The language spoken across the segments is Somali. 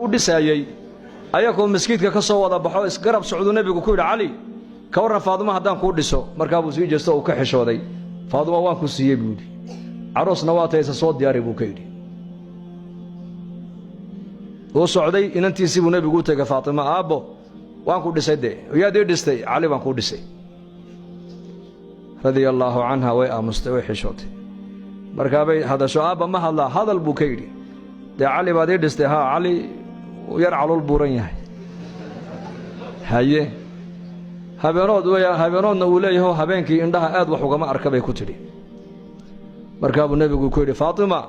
U dhisaayey ayakoo maskiidka ka soo wada baxo isgarab socduu nebigu ku yidhi, "Cali, ka warran Faaduma haddaan kuu dhiso?" Markaa buu sii jeesto, uu ka xishooday. "Faaduma waan ku siiyey," buu yidhi, "caroosna waa taysa, soo diyaari," buu ka yidhi. Uu socday, inantiisii buu nebigu u tegay, Faatima. "Aabbo, waan ku dhisay." "Dee yaad ii dhistay?" "Cali baan kuu dhisay," radia allaahu canha. Way aamustay, way xishootay. Markaabay hadasho. "Aabba, ma hadlaa?" "Hadal," buu ka yidhi. "Dee Cali baad ii dhistay?" "Haa, Cali yar calool buuran yahay." "Haye, habeenood habeenoodna uu leeyaho, habeenkii indhaha aad wax ugama arka," bay ku tidhi. Markaa buu nebigu ku yidhi, "Faatima,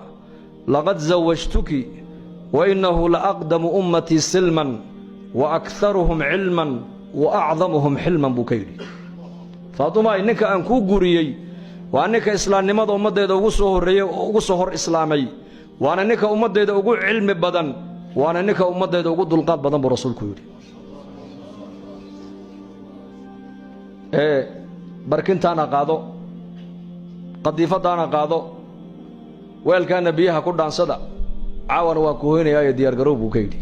laqad zawajtuki wa innahu la aqdamu ummatii silman wa akharuhum cilman wa acdamuhum xilman," buu ka yidhi. "Faatimay, ninka aan kuu guuriyey waa ninka islaamnimada ummaddeeda ugu soo horreeyey oo ugu soo hor islaamay, waana ninka ummaddeeda ugu cilmi badan, waana ninka ummaddeeda ugu dulqaad badan," buu rasuulku yidhi. Ee barkintaana qaado, qadiifaddaana qaado, weelkaana biyaha ku dhaansada, caawana waan ku hoynayaayo diyaargarow, buu ka yidhi.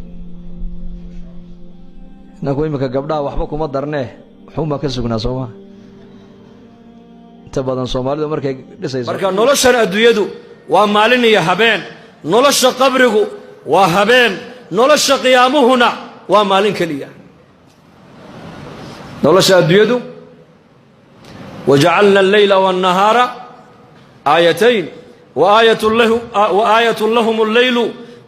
Inanku iminka gabdhaha waxba kuma darnee, waxuun baan ka sugnaa, soomaa? Inta badan Soomaalidu markay dhisayso. Marka noloshan adduunyadu waa maalin iyo habeen, nolosha qabrigu waa habeen, nolosha qiyaamuhuna waa maalin keliya. Nolosha adduunyadu, wajacalna alleyla waannahaara aayatayn wa aayatu lahum alleylu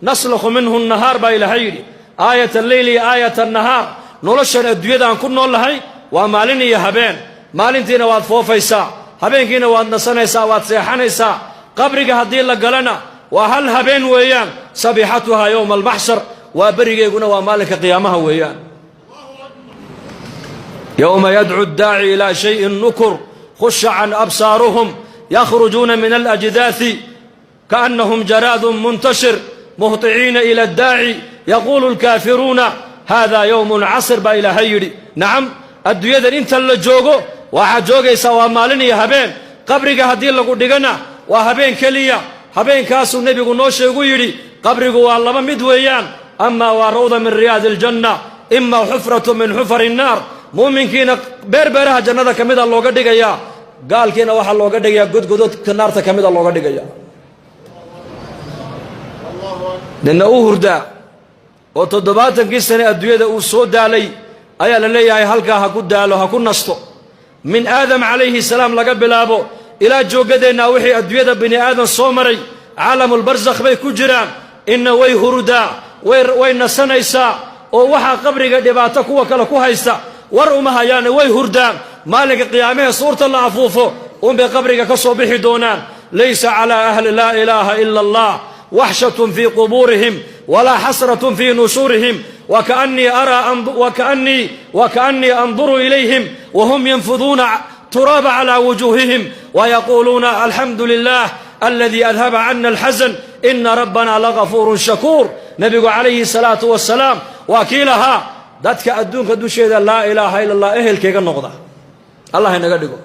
naslakhu minhu annahaar, baa Ilaahay yidhi. Aayat alleyl iyo aayat annahaar. Noloshan adduunyada aan ku nool lahay waa maalin iyo habeen. Maalintiina waad foofaysaa, habeenkiina waad nasanaysaa, waad seexanaysaa. Qabriga haddii la galana waa hal habeen weeyaan. Sabiixatuhaa yowma almaxshar, waa berigeeguna waa maalinka qiyaamaha weeyaan. Yowma yadcu addaaci ilaa shayin nukur, khusha can absaaruhum, yakhrujuuna min alajdaasi kaannahum jaraadun muntashir, muhطiciina ila addaaci, yaquulu alkaafiruuna hada yowmun casir, baa Ilaahay yidhi. Nacam, adduunyadan inta la joogo waxaad joogaysaa waa maalin iyo habeen. Qabriga haddii lagu dhigana waa habeen keliya. Habeenkaasuu nebigu noo sheegu yidhi, qabrigu waa laba mid weeyaan: amaa waa rawda min riyaadi aljanna, ima xufratu min xufari innaar. Muuminkiina beerbeeraha jannada ka mida looga dhigayaa, gaalkiina waxaa looga dhigayaa godgododka naarta ka mida looga dhigaya. Nina u hurdaa oo 70kii sane adduunyada uu soo daalay ayaa la leeyahay halkaa ha ku daalo, ha ku nasto. Min Aadam calayhi salaam laga bilaabo ilaa jooggadeenna, wixii adduunyada bini aadan soo maray caalamulbarsakh bay ku jiraan. Inna way hurdaa, way nasanaysaa, oo waxaa qabriga dhibaato kuwa kale ku haysta war uma hayaane, way hurdaan. Maalinka qiyaamahee suurta la afuufo unbay qabriga ka soo bixi doonaan. Laysa calaa ahli laa ilaaha ila Allah waxshatun fii qubuurihim walaa xasratun fii nushuurihim, wakaannii anduru ilayhim wahum yanfuduuna turaaba calaa wujuuhihim wayaquuluuna alxamdu lilah aladii adhaba cana alxasan, ina rabbana lagafuurun shakuur. Nebigu calayhi salaatu wasalaam waa kii lahaa, dadka adduunka dusheeda laa ilaaha ila Allah ehelkayga noqda, Allah inaga dhigo,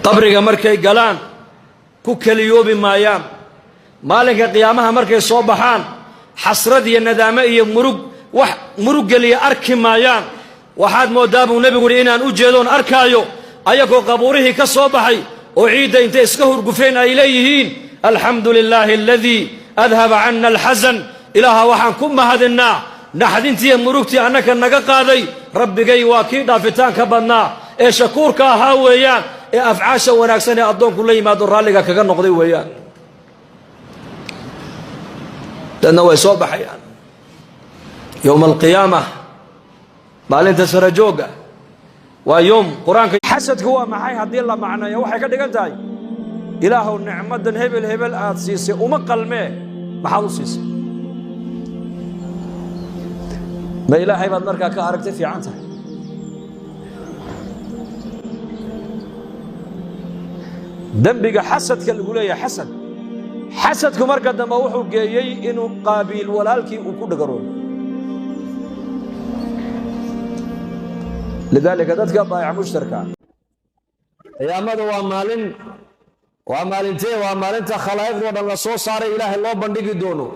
qabriga markay galaan ku keliyoobi maayaan. Maalinka qiyaamaha markay soo baxaan, xasrad iyo nadaamo iyo murug wax murug geliya arki maayaan. Waxaad mooddaa, buu nebigu yidhi, inaan u jeedoon arkaayo ayagoo qabuurihii ka soo baxay oo ciidda intay iska hurgufeen ay leeyihiin, "Alxamdu lilaahi aladii adhaba cana alxasan." Ilaaha waxaan ku mahadinnaa naxdintiiyo murugtii annaka naga qaaday. Rabbigay waa kii dhaafitaanka badnaa ee shakuurka ahaa weeyaan, ee afcaasha wanaagsan ee addoonku la yimaado raalliga kaga noqday weeyaan. Dadna way soo baxayaan yowma alqiyaama, maalinta sarajoogga, waa yoom Qur-aanka. Xasadku waa maxay? Haddii la macneeyo, waxay ka dhigan tahay, "Ilaahow, nicmaddan hebel hebel aad siisay uma qalmee, maxaad u siisay?" Ma Ilaahay baad markaa ka aragtay fiican tahay? Dembiga xasadka lagu leeyahay, xasad, xasadku marka dambe wuxuu geeyey inuu Qaabiil walaalkii uu ku dhagaroobo. Lidaalika dadka baayac mushtarka. Qiyaamada waa maalin, waa maalintee? Waa maalinta khalaa'iqdoo dhan la soo saaray, Ilaahay loo bandhigi doono.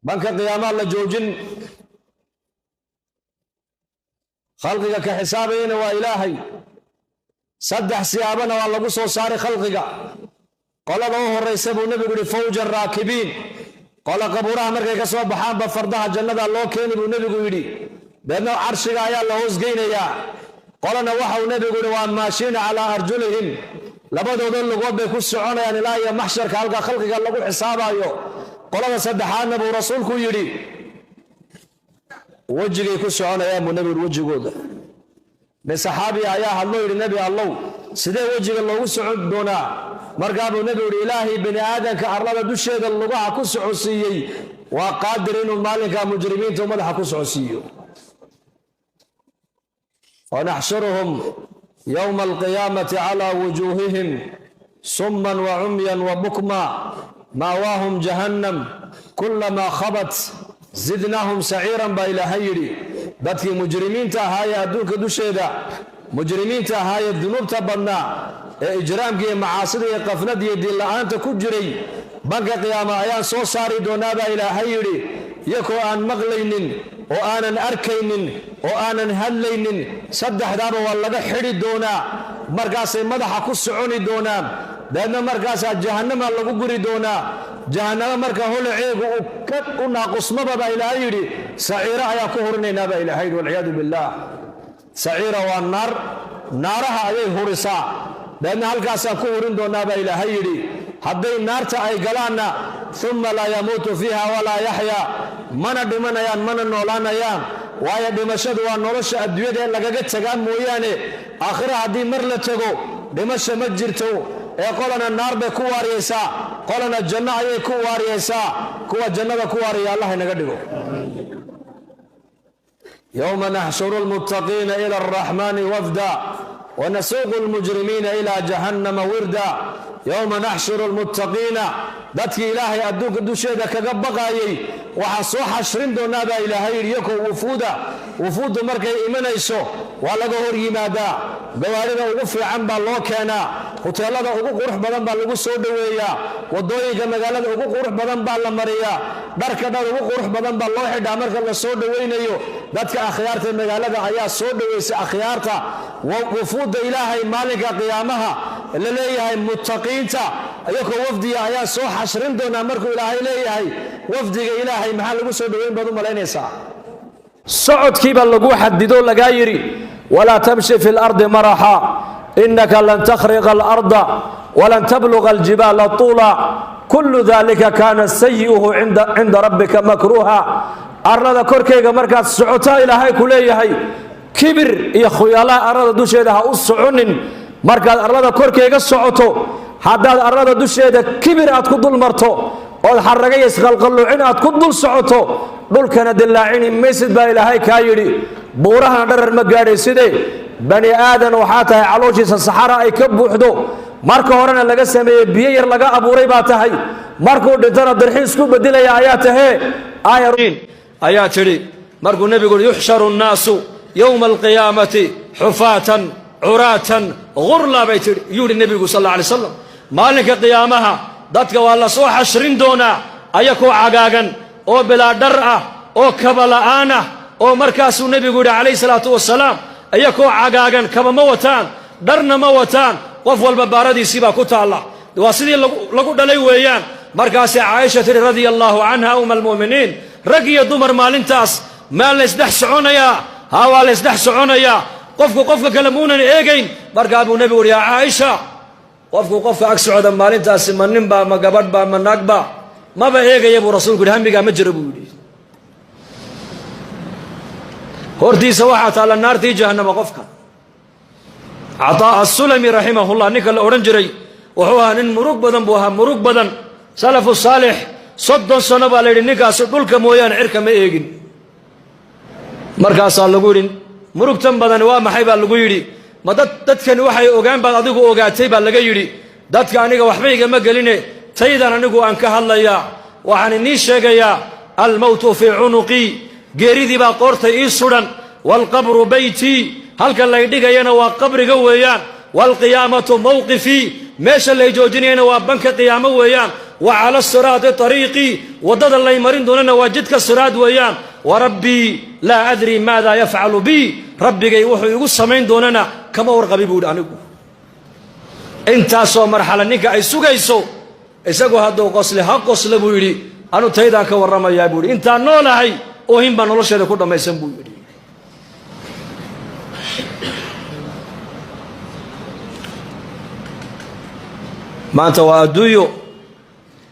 Banka qiyaamaa la joojin, khalqiga ka xisaabayana waa Ilaahay. Saddex siyaabana waa lagu soo saaray khalqiga. Qolada u horaysa buu nebigu yihi fawjan raakibiin, qola qabuuraha markay ka soo baxaanba fardaha jannada loo keeni buu nebigu yidhi, deedna carshiga ayaa la hoosgeynayaa. Qolana waxauu nebigu yidhi waa maashiina calaa arjulihim, labadooda lugood bay ku soconayaan ilaa iyo maxsharka halka khalqiga lagu xisaabayo. Qolada saddexaadna buu rasuulku yidhi wejigay ku soconayaan buu nebigu yidhi, wejigooda. Nin saxaabi ayaa hadloo yidhi, nebi Allow, sidee wejiga loogu socon doonaa? Markaa buu nebigu yidhi, Ilaahay bini aadamka arlada dusheeda lugaha ku socodsiiyey waa qaadir inuu maalinka mujrimiinta madaxa ku socodsiiyo. Wanaxshuruhum yowma alqiyaamati calaa wujuuhihim summan wa cumyan wa bukma, maawaahum jahannam kulamaa khabat zidnaahum saciiran baa Ilaahay yidhi. Dadkii mujrimiinta ahaayee adduunka dusheeda mujrimiinta ahaayee dunuubta badnaa ee ijraamka iyo macaasida iyo qaflada iyo diinla-aanta ku jiray, banka qiyaama ayaan soo saari doonaa baa Ilaahay yidhi, iyakoo aan maqlaynin oo aanan arkaynin oo aanan hadlaynin. Saddexdaaba waa laga xidhi doonaa, markaasay madaxa ku soconi doonaan, deedna markaasaa jahannama lagu guri doonaa. Jahannamo marka holaceegu uu ka u naaqusmaba baa Ilaahay yidhi, saciiro ayaa ku hurinaynaa baa Ilaahay yidhi, walciyaadu billaah. Saciira waa naar, naaraha ayay hurisaa, deedna halkaasaan ku hurin doonaa baa Ilaahay yidhi. Hadday naarta ay galaanna, uma laa yamuutu fiiha walaa yaxya, mana dhimanayaan mana noolaanayaan, waayo dhimashadu waa nolosha adduunyada in lagaga tagaa mooyaane, aakhira haddii mar la tago dhimasha ma jirto. Ee qolana naar bay ku waariyeysaa, qolana janno ayay ku waariyeysaa. Kuwa jannada ku waariya Allah inaga dhigo. Yowma naxshuru lmuttaqiina ila alraxmani wafda wanasuuqu lmujrimiina ila jahannama wirda. Yowma naxshuru lmuttaqiina, dadkii Ilaahay adduunka dusheeda kaga baqayay waxaa soo xashrin doonaa baa Ilaahay yidhi iyakoo wufuuda. Wufuuddu markay imanayso waa laga hor yimaadaa, gawaarida ugu fiican baa loo keenaa, huteelada ugu qurux badan baa lagu soo dhoweeyaa, wadooyinka magaalada ugu qurux badan baa la mariyaa, dharka dhar ugu qurux badan baa loo xidhaa marka la soo dhoweynayo. Dadka akhyaarta magaalada ayaa soo dhoweysa akhyaarta, wufuudda Ilaahay maalinka qiyaamaha la leeyahay muttaqiinta iyakoo wafdiga ayaa soo xashrin doonaa. Markuu Ilaahay leeyahay wafdiga Ilaahay, maxaa lagu soo dhoweyn baad u malaynaysaa? Socodkiibaa lagu xadido, lagaa yidhi walaa tamshi fi lardi maraxa inaka lan takhriqa alarda walan tabluga aljibaala tuula, kullu dalika kaana sayi'uhu cinda rabbika makruuha. Arlada korkayga markaad socotaa, Ilaahay ku leeyahay, kibir iyo khuyalaha arlada dusheeda ha u soconin. Markaad arlada korkayga socoto, haddaad arlada dusheeda kibir aad ku dul marto ood xaragay isqalqalluucin aad ku dul socoto, dhulkana dillaacini maysid baa Ilaahay kaa yidhi, buurahana dharar ma gaadhayside. Bani aadan waxaa tahay calooshiisa saxara ay ka buuxdo, marka horena laga sameeyey biyo yar laga abuuray baa tahay, markuu dhintana dirxiis ku bedelaya ayaa tahee. Ayaa tidhi markuu nebigu yidhi yuxsharu nnaasu yowma alqiyaamati xufaatan curaatan ghurla bay tidhi, yuu yidhi nebigu sal alla alay slam, maalinka qiyaamaha dadka waa la soo xashrin doonaa ayakoo cagaagan oo bilaa dhar ah oo kaba la'aan ah, oo markaasuu nebigu yidhi calayhi salaatu wasalaam, iyakoo cagaagan, kaba ma wataan, dharna ma wataan, qof walba baaradiisii baa ku taalla, waa sidii lagu dhalay weeyaan. Markaasay Caaisha tidhi radia allaahu canha, uma almu'miniin, rag iyo dumar maalintaas maa laysdhex soconayaa? Haa, waa laysdhex soconayaa, qofku qofka kale muunan eegayn. Markaa buu nebigu uhi, yaa Caaisha, qofku qofka ag socda maalintaasi ma ninbaa, ma gabadhba, ma naagba, maba eegaya buu rasuulku yidhi, hamigaa ma jiro buu yidhi. Hortiisa waxaa taalla naartii jahannama qofka. Cataa Asulami raximahullah ninka la odhan jiray wuxuu ahaa nin murug badan buu ahaa, murug badan. Salafu saalix 30 sano baa la yidhi ninkaasi dhulka mooyaane cirka ma eegin. Markaasaa lagu yidhi murugtan badani waa maxay baa lagu yidhi, ma dad dadkani waxay ogaan baad adigu ogaatay baa laga yidhi. Dadka aniga waxba igama geline, taydan anigu aan ka hadlayaa, waxaan inii sheegayaa almowtu fii cunuqii, geeridii baa qoorta ii sudhan, waalqabru beytii, halka lay dhigayana waa qabriga weeyaan, waalqiyaamatu mawqifii, meesha lay joojinayana waa banka qiyaamo weeyaan. Wa cala siraati ariiqii, waddada lay marin doonana waa jidka siraad weeyaan. Warabbii laa adri maada yafcalu bii, rabbigay wuxuu igu samayn doonana kama warqabi buu yidhi anigu. Intaasoo marxala ninka ay sugayso, isagu hadduu qosle ha qosle buu yidhi, anu taydaan ka warramayaa buu yidhi. Intaan noolahay oohin baa nolosheeda ku dhammaysan buu yidhi. Maanta waa adduunyo,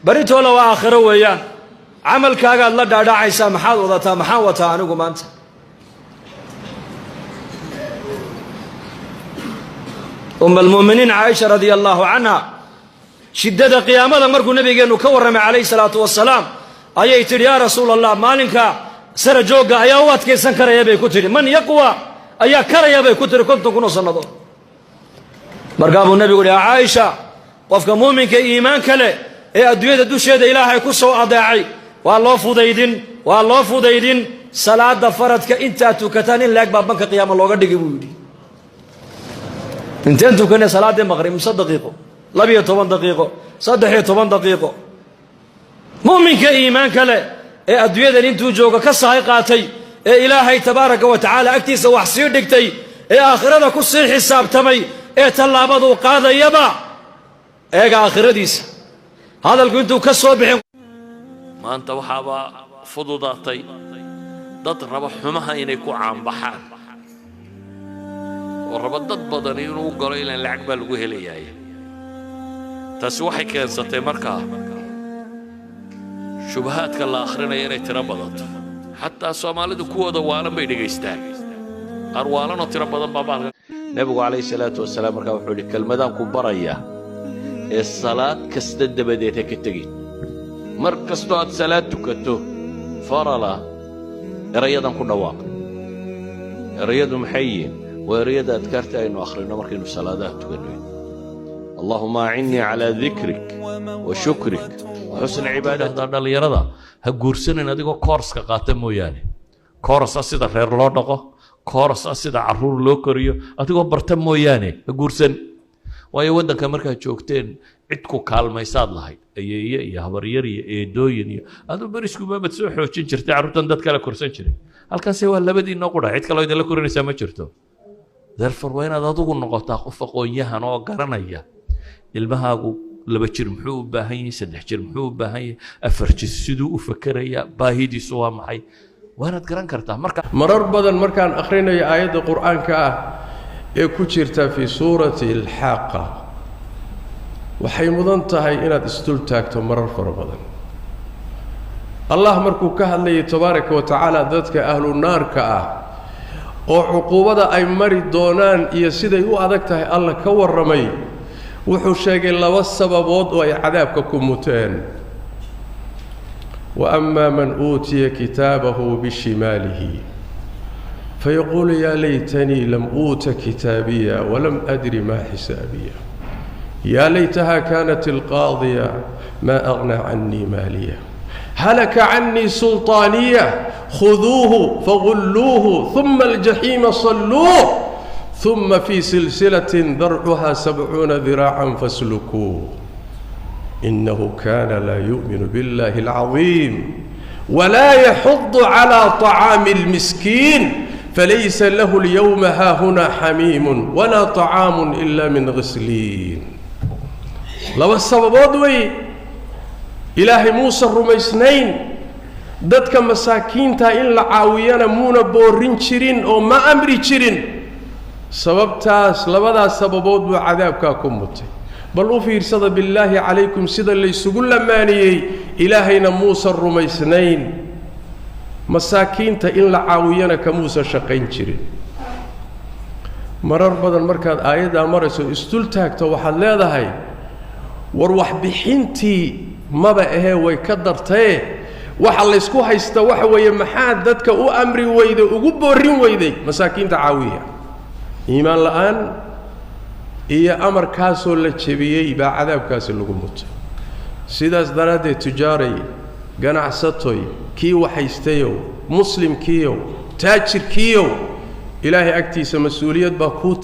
baritoola waa aakhiro weeyaan. Camalkaagaad la dhaadhacaysaa. Maxaad wadataa? Maxaan wataa anigu maanta? Um almu'miniin Caaisha radia allaahu canha, shiddada qiyaamada markuu nabigeennu ka warramay calayhi salaatu wasalaam, ayay tidhi: yaa rasuula allah, maalinka sara joogga ayaa u adkaysan karaya bay ku tidhi. Man yaqwa, ayaa karaya bay ku tidhi 50,000 oo sannadood. Markaa buu nebigu yidhi: yaa Caaisha, qofka muuminka iimaanka leh ee adduunyada dusheeda Ilaahay ku soo adeecay waa loo fudaydin, waa loo fudaydin. Salaada faradka intaad tukataan in laeg baa banka qiyaama looga dhigi buu yidhi. Inteen tukanay salaaddii maqrib? Mise daqiiqo? 12 daqiiqo, 13 daqiiqo. Mu'minka iimaanka leh ee adduunyadan intuu joogo ka sahay qaatay, ee Ilaahay tabaaraka wa tacaala agtiisa wax sii dhigtay, ee aakhirada ku sii xisaabtamay, ee tallaabaduu qaadayaba eega aakhiradiisa, hadalku intuu ka soo bixin. Maanta waxaaba fududaatay dad raba xumaha inay ku caanbaxaan oo raba dad badani inuu galo, ilaan lacag baa lagu helayaaye. Taasi waxay keensatay markaa shubahaadka la akhrinaya inay tiro badato. Xataa Soomaalidu kuwooda waalan bay dhegaystaan, qaar waalanoo tiro badan baa baalka. Nebigu calayhi salaatu wasalaam markaa wuxuu yidhi: kelmadaan ku barayaa ee salaad kasta dabadeed ha ka tegin. Mar kastoo aad salaad tukato farala, erayadan ku dhawaaq. Erayadu maxay yihiin? Waa erayada adkaarta aynu akhrino markaynu salaadaha tukanno: اللهم أعني على ذكرك وشكرك وحسن عبادتك. Dhallinyarada ha guursanin adigoo course-ka qaata mooyaane. Course ah sida reer loo dhaqo, course ah sida carruur loo koriyo, adigoo barta mooyaane ha guursan. Waayo, waddanka markaad joogteen cid ku kaalmaysaad lahayd, ayeeye iyo habaryar iyo eedooyin iyo aduu beriskubaabad soo xoojin jirtay, carruurtan dad kale korsan jiray. Halkaase waa labadiinoo qudha, cid kaloo idinla korinaysaa ma jirto. Therefore, waa inaad adigu noqotaa qof aqoon-yahan oo garanaya ilmahaagu 2 jir muxuu u baahan yahay, 3 jir muxuu u baahan yahay, 4 jir siduu u fakerayaa, baahidiisu waa maxay. Waa inaad garan kartaa marka. Marar badan markaan akhrinayo aayadda Qur-aanka ah ee ku jirta fii suurati Alxaaqa, waxay mudan tahay inaad isdul taagto marar fara badan. Allah markuu ka hadlayay tabaaraka wa tacaala dadka ahlu naarka ah oo cuquubada ay mari doonaan iyo siday u adag tahay Alla ka warramay, wuxuu sheegay laba sababood oo ay cadaabka ku muteen. وأما من أوتي كتابه بشماله فيقول يا ليتني لم أوت كتابيه ولم أدر ما حسابيه يا ليتها كانت القاضية ما أغنى عني ماليه هلك عني سلطانيه خذوه فغلوه ثم الجحيم صلوه ثم في سلسلة ذرعها 70 ذراعا فاسلكوه إنه كان لا يؤمن بالله العظيم ولا يحض على طعام المسكين فليس له اليوم هاهنا حميم ولا طعام إلا من غسلين. Laba sababood wey. Ilaahay muusan rumaysnayn, dadka masaakiinta in la caawiyana muuna boorin jirin oo ma amri jirin. Sababtaas, labadaas sababood buu cadaabkaa ku mutay. Bal u fiirsada, billaahi calaykum, sida laysugu lamaaniyey. Ilaahayna muusan rumaysnayn, masaakiinta in la caawiyana kamuusan shaqayn jirin. Marar badan markaad aayaddaa marayso isdul taagto, waxaad leedahay: war, waxbixintii maba ahee, way ka dartaye. Waxa laysku haysta waxa weeye: maxaa dadka u amri weyday, ugu boorrin weyday masaakiinta caawiya? Iimaan la'aan iyo amarkaasoo la jebiyey baa cadaabkaasi lagu mutay. Sidaas daraaddeed, tujaaray, ganacsatoy, kii waxaystayow, muslimkiiyow, taajirkiiyow, Ilaahay agtiisa mas-uuliyad baa kuu